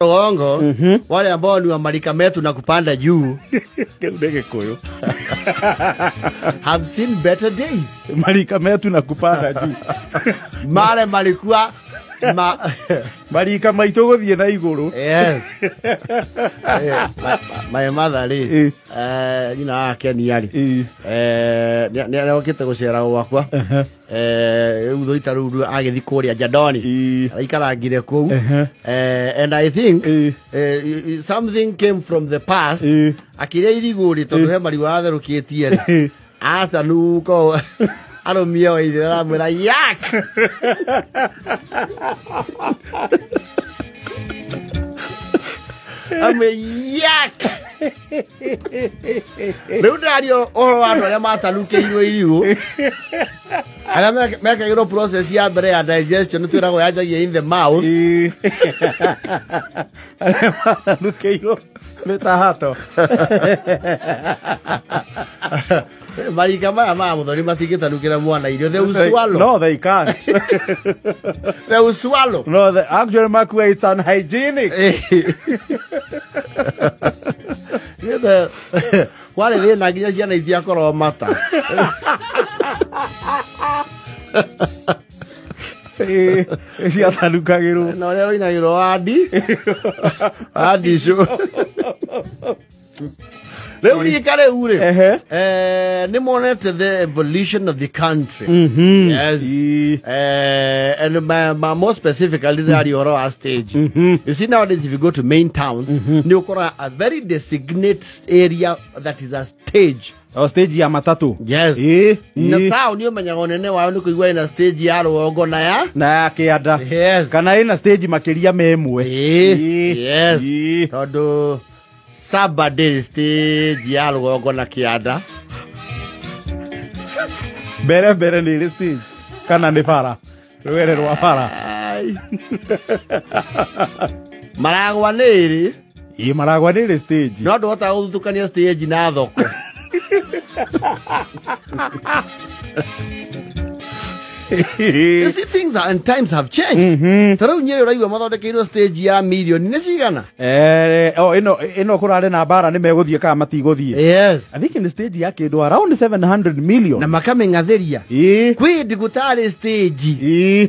Gongo, wale ambao ni wa marika metu na kupanda juu Kĩu nĩ Gĩkũyũ. Have seen better days. Marika metu na kupanda juu. Mare malikuwa ma Marika maitũ gũthiĩ na igũrũ. Yes. My mother rĩ, nyina wa Kenia rĩ, nĩ okĩte gũcera gwakwa. Rĩu thũita rĩu agĩthiĩ kũrĩa Jandoni, araikarangire kũu. And I think something came from the past. Akĩrĩa irigũ rĩ, tondũ he marigũ atherũkĩtie rĩ, atanuka arũmie wa ithe aramwĩra yak. Amwe yak. Rĩu ndĩraria ũhoro wa andũ arĩa matanukĩirwo irigũ, arĩa mekagĩrwo process ya mbere ya digestion, twĩragwo yanjagia in the mouth. Arĩa matanukĩirwo mĩtahato. Marika maya ma Muthoni matingĩtanukĩra mwana irio. They will swallow. No, they can't. They will swallow. No, they actually makua it's unhygienic. Kwarĩ thĩna nginya ciana itiakorwo mata. Ciatanukagĩrwo. Na ũrĩa ũinagĩrwo wandi wandicũ. Rĩu rika rĩu rĩ, nĩ monete the evolution of the country. Yes. And more specifically ndĩraria ũhoro wa stage. You see, nowadays if you go to main towns, nĩ ũkora a very designated area that is a stage. O stage ya matatu. Yes. Na taũni ũmenyaga ũnene wao nĩ kũigua ĩna stage ya rũgongo na ya na ya kĩanda. Yes. Kana ĩna stage makĩria ma ĩmwe. Yes. Tondũ Saba ndĩrĩ stage ya rũgongo na kĩanda. Mbere mbere nĩ ĩrĩ stage kana nĩ bara, rũgere rwa bara. Maragwa nĩ ĩrĩ. Ĩ, Maragwa nĩ ĩrĩ stage. No ndũhotaga gũthutũkania stage na thoko. You see, things are, and times have changed. Ta rĩu Nyĩrĩ ũraigua mathondekeirwo stage ya mirioni nĩ cigana? Oh, ĩno kũrarĩ na mbara nĩ megũthiĩ kana matigũthiĩ. Yes. I think in the stage ya kĩndũ around 700 million. Na makamĩng'athĩria. Kwĩ hĩndĩ gũtarĩ stage.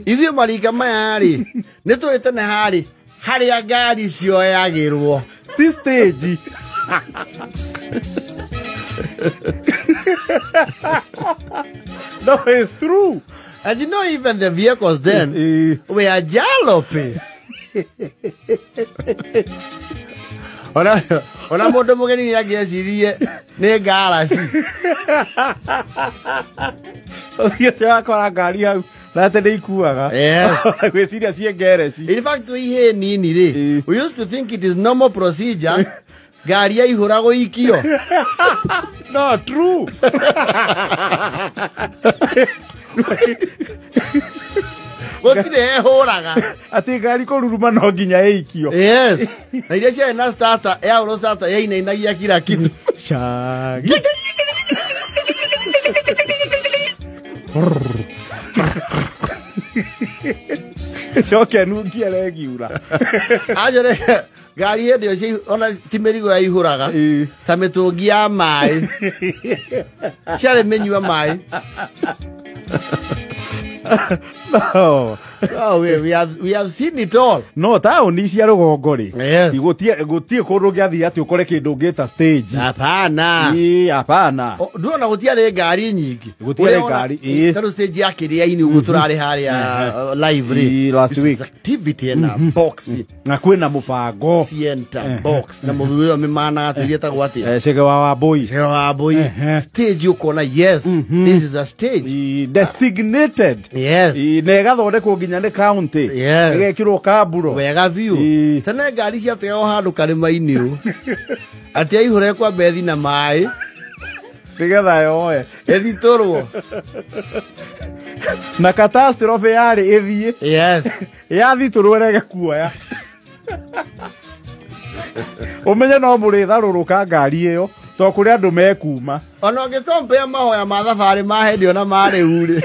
Ithuĩ marika maya rĩ, nĩ tũĩ tene harĩ harĩa ngari cioyagĩrwo. Ti stage. No, it's true. And you know, even the vehicles then were jalopies. Ona mũndũ mũgeni nĩ angĩecirie nĩ ngaraci. Ũthiĩte wakora ngari hau na atĩ nĩ ikuaga. Yes. Gwĩciria ciĩ ngereci. In fact, twĩ ihĩĩ nini rĩ, we used to think it is normal procedure ngari yaihũra gũikio. No, true. Gũtirĩ ehũraga. Atĩ ngari kũruruma no nginya ĩikio. Yes. Na iria ciarĩ na starter, yahũrwo starter yainainagia kila kitu. Shagi. Coke nungie regiura. Anjore ngari hĩndĩ ĩyo ona ti mĩrigo yaihũraga, ta mĩtũngi ya maĩ. Ciarĩ mĩnyua maĩ. No. Oh, we have seen it all. No, taũni cia rũgongo rĩ. Yes. Gũtirĩ kũndũ ũngĩathiĩ atĩ ũkore kĩndũ ũngĩta stage. Hapana. Ĩ, hapana. Nduona gũtiarĩ ngari nyingĩ. Gũtiarĩ ngari, ĩ. Tarĩu stage ya Kĩrĩa-inĩ ũguo tũrarĩ harĩa live rĩ. Last week. Activity ena box. Na kwĩna mũbango. Center box. Na mũthuri ũrĩa mĩmanaga tũirie etagwo atĩa? Chege wa Wambui. Chege wa Wambui. Stage ũkona, yes, this is a stage. Designated. Yes. Na ĩgathondekwo nginya nĩ county. Yes. Ĩgekĩrwo kamburo. Wega biũ. Tene ngari ciategagwo handũ karĩma-inĩ ũ. Atĩ yaihũra ĩkwamba ĩthi na maĩ. Nĩgetha yoe. Ĩthitũrwo. Na catastrophe yarĩ ĩthiĩ. Yes. Yathitũrwo ĩrege kuoya. Ũmenye no mũrĩtharũrũka ngari ĩyo to kũrĩ andũ mekuma. Ona ũngĩkompea mahoya ma thabarĩ ma hĩndĩ ĩyo na ma rĩu rĩ.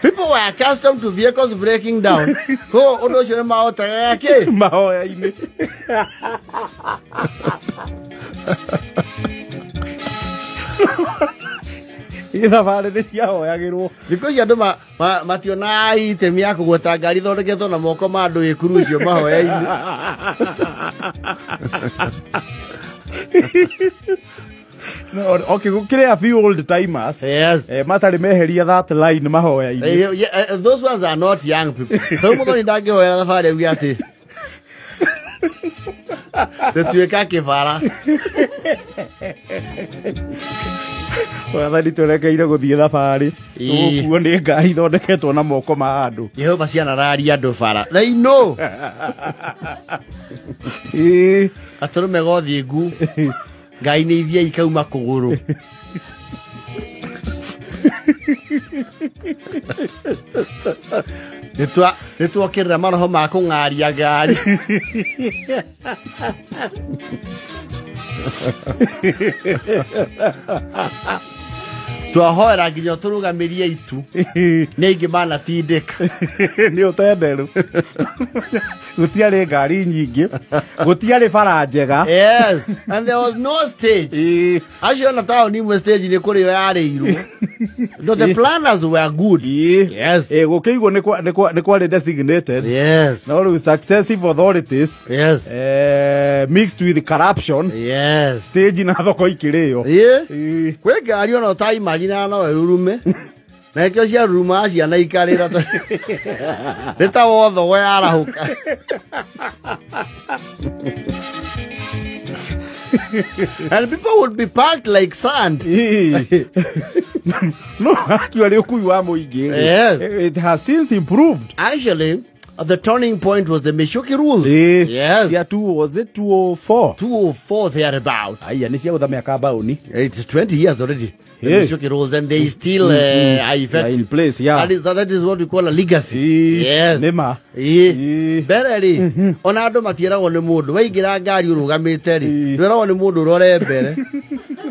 People were accustomed to vehicles breaking down. Ko ũndũ ũcio nĩ mahotaga kĩ? Mahoya-inĩ. Thabarĩ nĩ ciahoyagĩrwo. Thikũ ici andũ mationaga itemi ya kũgweta ngari ithondeketwo na moko ma andũ ĩkurucio mahoya-inĩ. No, okay, gũkĩrĩ a few old timers. Yes. Matarĩ meheria that line mahoya-inĩ. Yeah, those ones are not young people. Rĩu mũthoni ndangĩhoera thabarĩ auge atĩ rĩtuĩka kĩbara. Wathani twerekeire gũthiĩ thabarĩ. Tũgũkuo nĩ ngari ithondeketwo na moko ma andũ. Jehova cianararia andũ bara. They know. Gatũrũme gothiĩ ngu. Ngai nĩ ithiĩ ikauma kũgũrũ. Nĩtwokĩrĩra maroho ma kũng'aria ngari. Twahoera nginya tũrũgamĩrie itu. Nĩ aingĩ manatindĩka. Nĩ ũtenderũ. Gũtiarĩ ngari nyingĩ. Gũtiarĩ bara njega. Yes, and there was no stage. Acio ona taũni imwe stage nĩ kũrĩo yarĩirwo. No, the planners were good. Yes. Gũkĩigwo nĩ kwarĩ designated. Yes. No rĩu successive authorities. Yes. Mixed with corruption. Yes. Stage na thoko ikĩrĩo. Kwĩ ngari ona ũtaimaginaga no ĩrurume. Na nĩkĩo ciarurumaga ciana ikarĩra nĩ ta wothogo yarahũka. And people would be packed like sand. No, actually, ũkui wa mũingĩ. Yes. It has since improved. Actually, the turning point was the Michuki rules. Yes. Yeah, was it 204? 204 thereabout. Aya, nĩ cia gũthamia kambaũni. It's 20 years already. The Michuki rules, and they still are effective. In place, yeah. That is what we call a legacy. Yes. Nĩma. Mbere rĩ, ona andũ matieragwo nĩ mũndũ waingĩra ngari ũrũgamĩte rĩ, ndwĩragwo nĩ mũndũ ũrore mbere.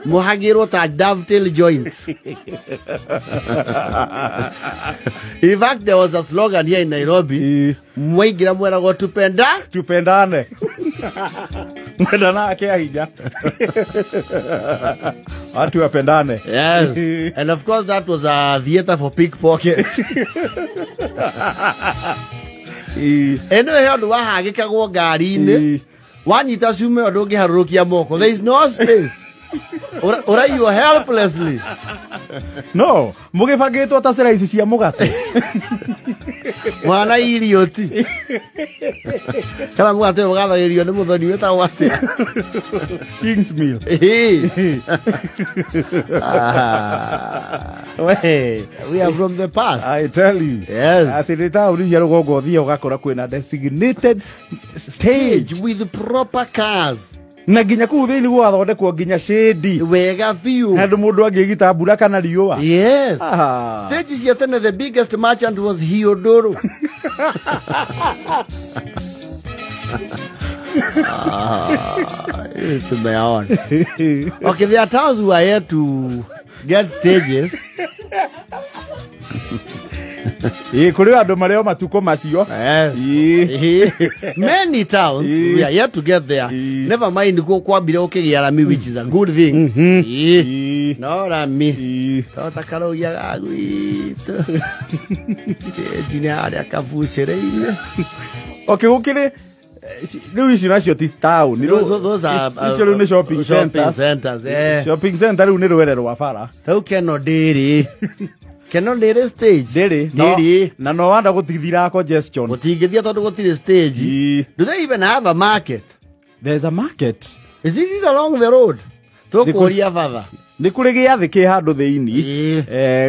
Mũhagĩrwo ta dovetail joints. In fact, there was a slogan here in Nairobi. Mwaingĩra mweragwo tupenda? Tupendane. Mwendana ake ahinya. Watu wapendane. Yes. And of course that was a theater for pickpockets. Anyway, he ũndũ wahagĩkagwo ngari-inĩ. Wanyita cume ũndũ ũngĩharũrũkia moko. There is no space. Ũraiywo helplessly. No, mũgĩbangĩtwo ta slice cia mũgate. Mwana idiot. Kana mũgate ũyũ ũgathagĩrio nĩ mũthoni wĩtagwo atĩa? King's Meal. We are from the past. I tell you. Yes. Atĩ nĩ taũni cia rũgongo ũthiĩ ũgakora kwĩna designated stage with proper cars. Na nginya kũu thĩinĩ gwathondekwo nginya shade. Wega biũ. Handũ mũndũ angĩgita mbura kana riũa. Yes. Stage cia tene, the biggest merchant was Hiodoro. It's my own. Okay, there are towns who are here to get stages. Kũrĩ andũ marĩo matukũ macio. Yes. Many towns we are yet to get there. Never mind go kwambire ũkĩgĩa rami, which is a good thing. No rami. Tota karũgia ga gwitũ. Stage nĩ harĩa kabucĩrĩ-inĩ. Okay, gũkĩrĩ rĩu icio nacio ti taũni. Those are icio rĩu nĩ shopping centers. Shopping center rĩu nĩ rwere rwa bara. Rĩu Keno ndĩrĩ. Keno ndĩrĩ stage. Ndĩrĩ. Na no wanda gũtithira congestion. Gũtingĩthia tondũ gũtirĩ stage. Do they even have a market? There's a market. Is it along the road? Tũkũria batha. Nĩ kũrĩ gĩathĩ kĩ handũ thĩinĩ.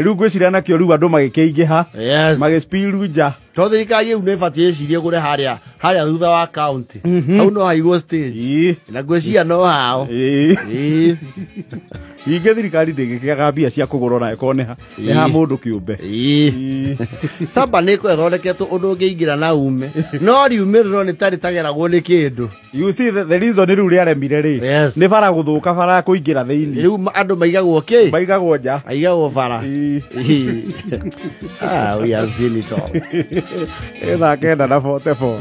Rĩu ngwĩciria nakĩo rĩu andũ magĩkĩingĩha. Yes. Magĩspiru nja. To thirikari rĩu nĩ ĩbatiĩ ĩcirie gũre harĩa harĩa thutha wa county. Hau no haigwo stage. Na ngwĩciria no hao. Ĩĩ. Ingĩ thirikari ndĩngĩkĩaga mbia cia kũgũra ona ĩkorwo nĩ ha mũndũ kĩũmbe. Ĩĩ. Samba nĩ ĩkoragwo ĩthondeketwo ũndũ ũngĩingĩra na ume, no riumĩrĩro nĩ ta rĩtageragwo nĩ kĩndũ. You see, the reason rĩu rĩaremire rĩ, Yes. nĩ bara gũthũka, bara kũingĩra thĩinĩ. Rĩu andũ maigagwo kĩ? Maigagwo nja. Maigagwo bara. Ĩĩ. Ah, we have seen it all. Ĩ 9:44.